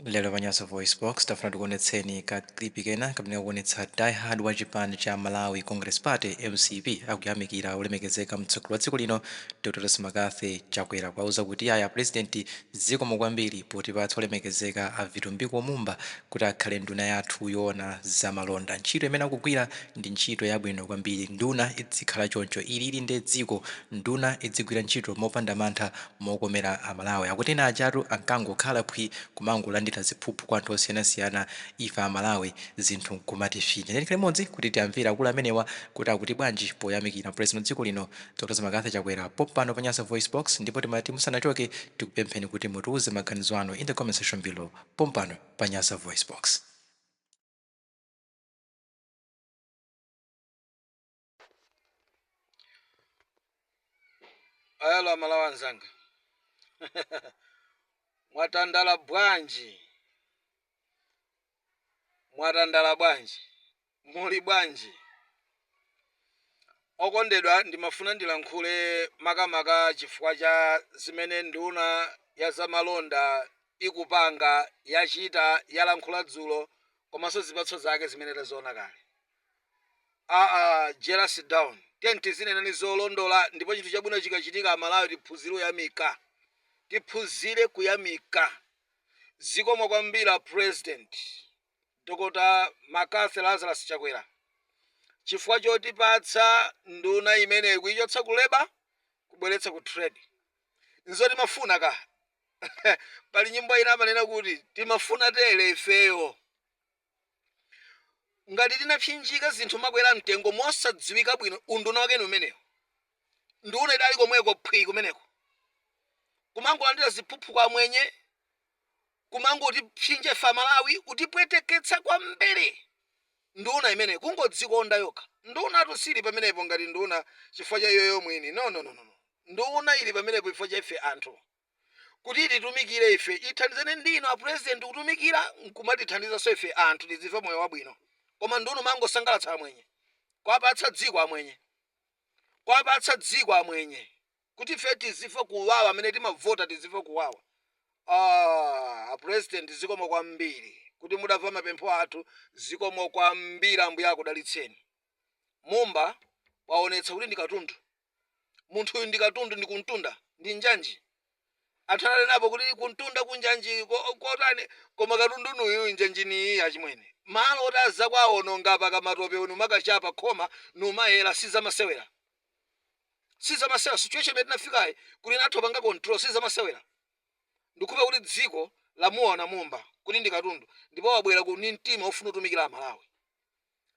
Lero pa Nyasa VoiceBox tafuna tikuonetseni ka clip kena kamene kakuonetsa diehard wa chipani cha Malawi Congress Party, MCP, akuyamikira olemekezeka mtsogoleri wa dziko lino Dr McCarthy Chakwera, kuwauza kuti aya president, zikomo kwambiri potipatsa olemekezeka a Vitumbiko Mumba kuti akhale nduna yathu yoona zamalonda. Ntchito imene akugwira ndi ntchito yabwino kwambiri. Nduna idzikhala choncho, ilili nde dziko, nduna idzigwira ntchito mopanda mantha, mokomera Amalawi. Akuti ena ajatu ankangokhala phwi kumangolandira ziphuphu kwa anthu osiyanasiyana, ife Amalawi zinthu nkumatifinya. Tikhale limodzi kuti tiamvere akulu amenewa kuti akuti bwanji poyamikira president wa dziko lino Dr McCarthy Chakwera, pompano pa Nyasa VoiceBox. Ndipo timati musanachoke tikupempheni kuti mutiuze maganizo anu in the comment section below, pompano pa Nyasa VoiceBox. Hello Amalawi anzanga, mwatandala bwanji? Mwatandala bwanji? Muli bwanji okondedwa? Ndimafuna ndilankhule makamaka chifukwa cha zimene nduna ya zamalonda ikupanga, yachita, yalankhula dzulo, komanso zipatso zake zimene taziona kale. Aa, jealous down, tiye tizinenani zolondola. Ndipo chinthu chabwino chikachitika, Amalawi tiphunzire kuyamika, tiphunzire kuyamika. Zikomo kwambiri President Dr McCarthy Lazarus Chakwera chifukwa chotipatsa nduna imeneyi, kuichotsa ku labour kubweretsa ku trade. Nzo timafuna ka. Pali nyimbo ina amanena kuti timafuna tere ifeyo. Ngati tinapsinjika zinthu makwera mtengo mosadziwika bwino, unduna wake ni umenewo. Nduna idali komweko phwi kumeneko kumangolandira ziphuphu kwa mwenye, kumangotipsinja ife Amalawi, kutipweteketsa kwambiri. Nduna imeneyi kungodzikonda yokha. Nduna tusili pamenepo ngati nduna chifukwa cha iyoyo mwini. No, no, no, no. Nduna ili pamenepo chifukwa cha ife anthu, kuti ititumikire ife, ithandizane ndinu a president kutumikira, nkumatithandizanso ife anthu tidzife moyo wabwino. Koma nduna mangosangalatsa amwenye, kwapatsa dziko amwenye, kwapatsa dziko amwenye, kuti ife tizife kuwawa, amene timavota tizife kuwawa. Ah, president, zikomo kwambiri kuti mudamva mapempho athu. Zikomo kwambiri, Ambuye akudalitseni. Mumba waonetsa kuti ndi katundu. Munthu uyu ndi katundu, ndi kuntunda, ndi njanji. Anthu ananenapo kuti kuntunda kunjanji kotani, koma katundu nuyu, njanji niyi achimwene. Malo oti azakwaononga pakamatope numakachapa khoma numayera, sizamasewera, sizamasewera. Situation imene tinafikayi kuti inathu panga control, sizamasewera. Ndikhupa kuti dziko lamuona Mumba kuti ndi katundu, ndipo wabwera ku ni mtima ofuna kutumikira Amalawi.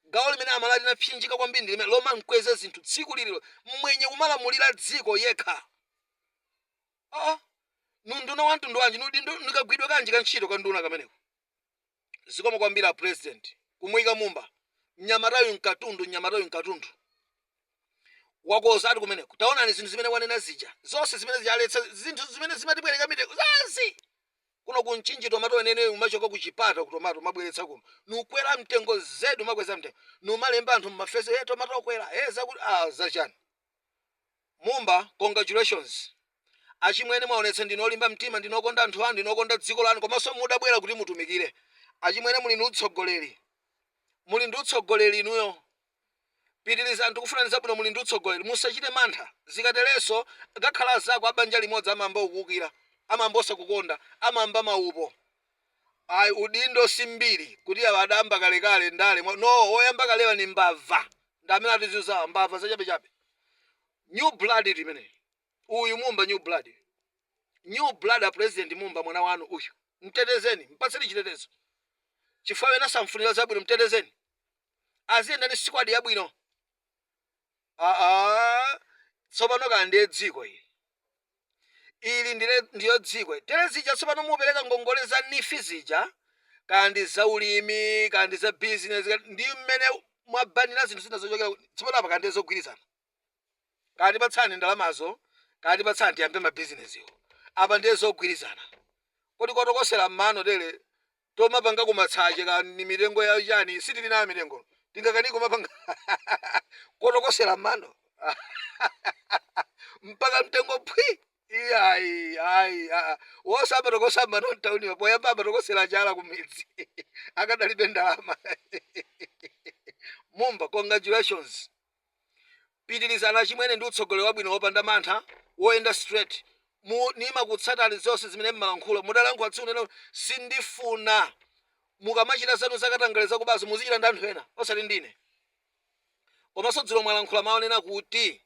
Gawo limene Amalawi tinapsinjika kwambiri ndi limene lomankweza zinthu tsiku lililo, mmwenye kumalamulira dziko yekha. Aa, nunduna wa mtundu wanji? Nikagwidwe kanji ka ntchito ka nduna kameneko? Zikomo kwambiri a president kumuyika Mumba. Mnyamatayu nkatundu, mnyamatayu nkatundu, wakoza ati kumeneko. Taonani zinthu zimene wanena zija zonse zimene zichaletsa zinthu zimene zimatibwereka mitengo zazi kuno ku Mchinji. Tomato eneneyo umachoka ku Chipata ku tomato mabweretsa kuno nukwera mtengo zedi, umakweza mtengo, numalemba anthu mmafesi, "Hey, tomato okwera, hey, zakuti." Ah, zachani? Mumba, congratulations achimwene, mwaonetsa ndinu olimba mtima, ndinu okonda anthu anu, ndinu okonda dziko lanu, komanso mudabwera kuti mutumikire. Achimwene, muli ndi utsogoleri, muli ndi utsogoleri inuyo. Pitiriza, anthu kufunani zabwino. Muli ndi utsogoleri, musachite mantha. Zikaterenso ngakhala zako abanja limodzi amamba ukuwukira, amamba osakukonda, amamba maupo. Ayi, udindo si mbiri kuti awa adayamba kalekale ndale. No, woyamba kalewa ni mbava, ndi amene atizuzawa, mbava zachabechabe. New blood limene uyu Mumba, new blood, new blood. A President, Mumba mwana wanu uyu, mtetezeni, mpatseni chitetezo chifukwa wena samfunira zabwino. Mtetezeni, aziyenda ndi squad yabwino. Aa, tsopano kaya ndiye dziko ili, ili ndiyo dziko tere zija. Tsopano mupereka ngongole za NEEF zija, kaya ndi za ulimi, kaya ndi za business, ndi mmene mwabanira zinthu zina zochokera tsopano apa, kaya ndiye zogwirizana, kaya tipatsani ndalamazo, kaya tipatsani tiyambe mabizinesiwo. Apa ndiye zogwirizana. Kodi kotokosera mmano tere tomapanga kumatsache ka ni mitengo ya chani? Sitili nayo mitengo, tingakani kumapanga kotokosera mmano mpaka mtengo phwi. Iyayi, ayi, aa, wosamba mano mtauniwa poyamba amatokosera chala kumidzi akadalibe ndalama. Mumba, congratulations, pitirizana chimwene ndi utsogoleri wabwino, wopanda mantha, woyenda straight. Mu nimakutsatani zonse zimene mmalankhula. Mudalankhula tsiku lero, sindifuna mukamachita zanu zakatangale zakubazo, muzichita ndi anthu ena, osati ndine. Komanso dzulo mwalankhula maonena kuti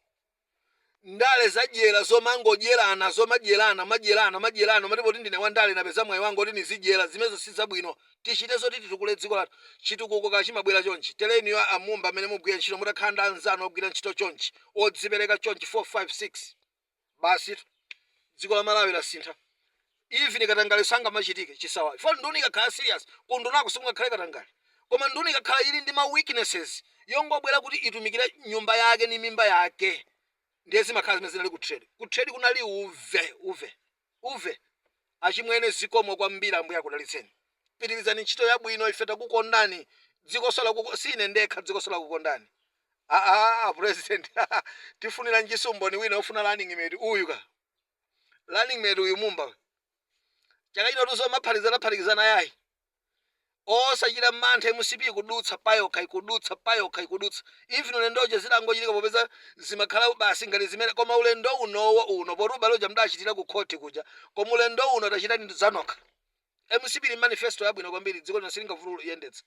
ndale zadyera, zomangodyerana, zomadyerana, madyerana, madyerana, mati poti ndine wandale, napeza mwayi wanga kuti nizidyera, zimenezo si zabwino. Tichite zoti titukule dziko lathu. Chitukuko kachimabwera chonchi tereniyo. Amumba, amene mugwira ntchito, mutakhala ndi anzanu ogwira ntchito chonchi, odzipereka chonchi, 4 5 6, basi, dziko la Malawi lasintha. Even katangale sangamachitike chisawawa fo. Nduna ikakhala serious, kundunako simungakhale katangale. Koma nduna ikakhala ili ndi ma weaknesses, yongobwera kuti itumikire nyumba yake ni mimba yake, ndiye zimakhala zimene zinali ku trade. Ku trade kunali uve, uve, uve. Achimwene, zikomo kwambiri, Ambuye akudalitseni. Pitirizani ntchito yabwino, ife takukondani. Dziko sola kuko sine ndekha, dziko sola kukondani. Aa, president, tifunira njisumboni wina ofuna running mate uyu, ka running mate uyu Mumba. Chaka chino tuzomaphatikizana phatikizana yayi, osachita mantha. MCP ikudutsa payokha, ikudutsa payokha, ikudutsa. Even ulendoje zidangochitika popeza zimakhala basi ngati zimene, koma ulendo unowo uno poti ubale uja mdachitira ku khoti kuja, koma ulendo uno tachita ndi zanokha. MCP ili manifesto yabwino kwambiri, dziko lino silingavulu kuyendetsa.